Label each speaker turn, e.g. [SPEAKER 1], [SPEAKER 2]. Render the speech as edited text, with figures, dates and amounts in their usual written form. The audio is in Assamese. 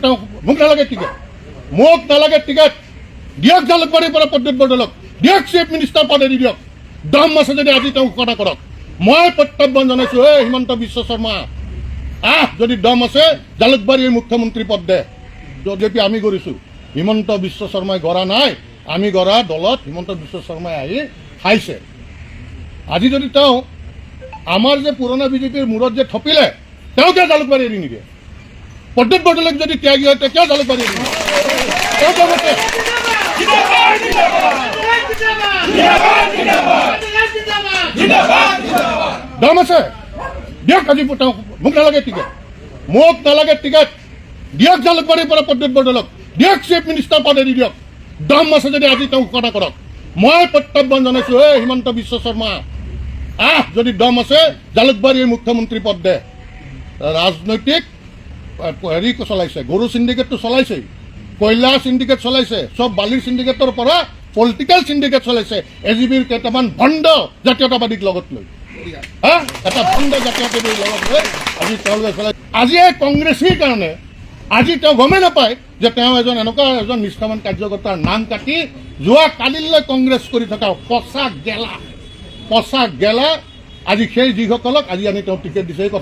[SPEAKER 1] তেওঁ মোক নালাগে টিকেট, মোক নালাগে টিকেট। দিয়ক জালুকবাৰীৰ পৰা প্ৰদ্যুৎ বৰদলৈক দিয়ক, চিফ মিনিষ্টাৰ পদ এৰি দিয়ক। দম আছে যদি আজি তেওঁ ঘোষণা কৰক। মই প্ৰত্যাহ্বান জনাইছো, ঐ হিমন্ত বিশ্ব শৰ্মা, আহ, যদি দম আছে জালুকবাৰীৰ মুখ্যমন্ত্ৰী পদ দে। যদ্যপি আমি কৰিছো, হিমন্ত বিশ্ব শৰ্মাই গঢ়া নাই। আমি গঢ়া দলত হিমন্ত বিশ্ব শৰ্মাই আহি খাইছে। আজি যদি তেওঁ আমাৰ যে পুৰণা বিজেপিৰ মূৰত যে থপিলে, তেওঁ কিয় জালুকবাৰী এৰি নিদিয়ে? প্ৰদ্যুৎ বৰদলৈক যদি ত্যাগী হয়, তেওঁ কিয় জালুকবাৰী এৰি নিদিয়ে? তেওঁ কিয় কৈছে?
[SPEAKER 2] জিন্দাবাদ, জিন্দাবাদ, জিন্দাবাদ।
[SPEAKER 1] দম আছে, দিয়ক আজি তেওঁ। মোক নালাগে টিকেট, মোক নালাগে টিকেট। দিয়ক জালুকবাৰীৰ পৰা প্ৰদ্যুৎ বৰদলৈক দিয়ক, চিফ মিনিষ্টাৰ পদ এৰি দিয়ক। দম আছে যদি আজি তেওঁ ঘোষণা কৰক। মই প্ৰত্যাহ্বান জনাইছো, ঐ হিমন্ত বিশ্ব শৰ্মা, আহ, যদি দম আছে জালুকবাৰীৰ মুখ্যমন্ত্ৰী পদ দে। ৰাজনৈতিক হেৰি চলাইছে, গৰু চিণ্ডিকেটটো চলাইছেই, কয়লা চিণ্ডিকেট চলাইছে, চব বালিৰ চিণ্ডিকেটৰ পৰা পলিটিকেল চিণ্ডিকেট চলাইছে। এজিপিৰ কেইটামান ভণ্ড জাতীয়তাবাদীক লগত লৈ, হা, এটা ভণ্ড জাতীয়তাবাদীৰ লগত লৈ আজি তেওঁলোকে চলাই। আজি এই কংগ্ৰেছীৰ কাৰণে আজি তেওঁ গমেই নাপায় যে তেওঁ এজন এনেকুৱা এজন নিষ্ঠাবান কাৰ্যকৰ্তাৰ নাম কাটি যোৱা কালিলৈ কংগ্ৰেছ কৰি থকা পচা গেলা, পচা গেলা। আজি সেই যিসকলক আজি আনি তেওঁ টিকেট দিছে, এই কথা